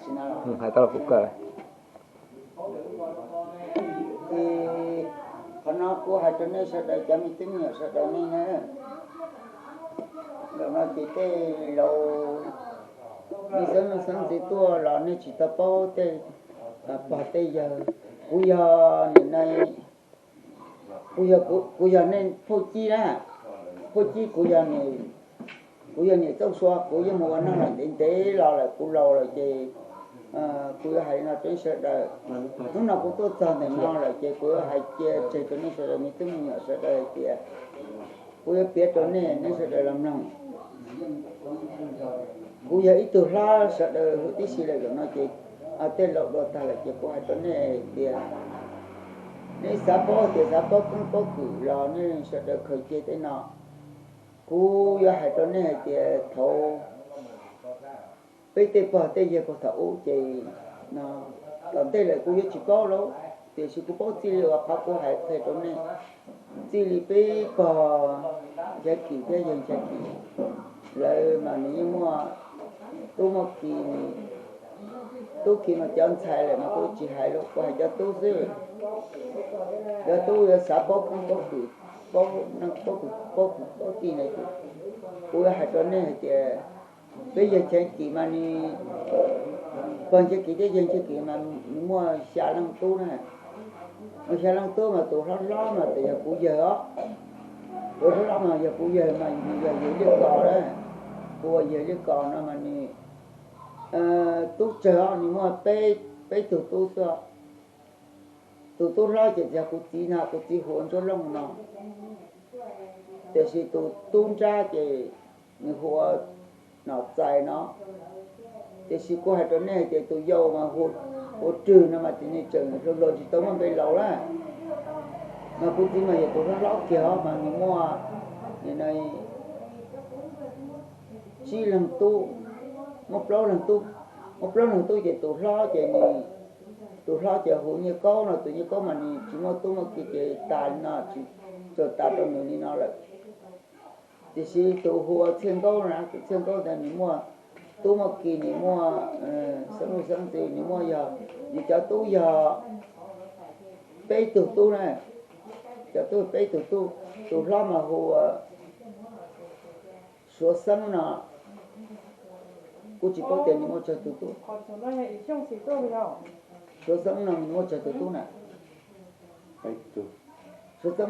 Hais tau los kuv kawm. Ces qhov no kuv hais rau nej sawv daws cov me tub me nyuam sawv daws nej na, zaum no ces tej laus, nej xeeb leej xeeb ntxwv tuaj los nej tsis tau paub tej pog tej yawg. Kuv yog nim no, kuv yog, kuv yog nej phauj Cib na, phauj Cib, kuv yog niam Txooj Sua, kuv yeej mus ua neej lawm ntev ntev los lawm, kuv laus lawm ces kuv yuav hais li no rau nej sawv daws. Hnub no kuv tuaj txog ntawm no lawm ces kuv yuav hais cia tseg rau nej sawv daws me tub me nyuam sawv daws hais tias kuv yuav piav rau nej, nej sawv daws los mloog. Kuv yog ib tug hlob sawv daws huv tib si lawm, zaum no ces tej laus dua tag lawm ces kuv hais rau nej hais tias nej xav paub tias xav paub keeb paub kwm los nej sawv daws khaws cia tej no. Kuv yuav hais rau nej hais tias thaum peb tej pog tej yawg puag thaum ub ces no, tom ntej lawm kuv yuav tsis paub lawm, tiam sis kuv paub txij li uas qhov kuv hais qhia rau nej, txij li peb pog Nchaiv Kim thiab yawg Nchaiv Kim lawv mas nws yeej muaj tub muaj ki, tub ki mas cov ntxhais lawm mas kuv tsis hais lawm, kuv hais cov tub xwb. Cov tub yuav xav paub keeb paub kwm, paub neej paub kwm, paub kwv paub tij na, kuv yuav hais rau nej hais tias peb yawg Nchaiv Kim mas nws, pog Nchaiv Kim thiab yawg Nchaiv Kim mas nws muaj xya leej tub na. Muaj xya leej tub mas tus hlob hlob mas tus yog kuv yawg os. Tus hlob hlob mas yog kuv yawg mas nws yog yawg Liaj Kos na. Kuv ua yawg Liaj Kos no mas nws tub tsawg os, nws muaj peb, peb tug tub xwb os. Tus tub hlob ces yog kuv txiv no, kuv txiv hu ua Ntsuab Looj no. Tiam sis tus tub nrab ces nws hu ua Nom Txais no. Tiam sis kuv hais rau nej hais tias tus yau mas hu ua Rwg no mas ces nws tseem hluas hluas tsis tau muaj npe laus na. Mas kuv txiv mas yog tus hlob hlob kiag os mas nws muaj, nws tsib leeg tub, muaj plaub leeg tub, muaj plaub leeg tub ces tus hlob ces nws, tus hlob ces hu Nyiaj Kaub no, tus Nyiaj Kaub mas nws tsis muaj tub muaj ki ces tas li no, tsis txawm tas rau nws li no lawm. Tiam sis tus hu ua Txhiaj Nkaub na, tus Txhiaj Nkaub ntawd nws muaj tub muaj ki, nws muaj xeeb leej xeeb ntxwv, nws muaj yog, nws cov tub yog peb tug tub na, cov tub peb tug tub, tus hlob mas hu ua Suav Xeeb no, kuv tsis paub tias nws muaj tsawg tus tub. Suav Xeeb no nws muaj tsawg tus tub na? Suav Xeeb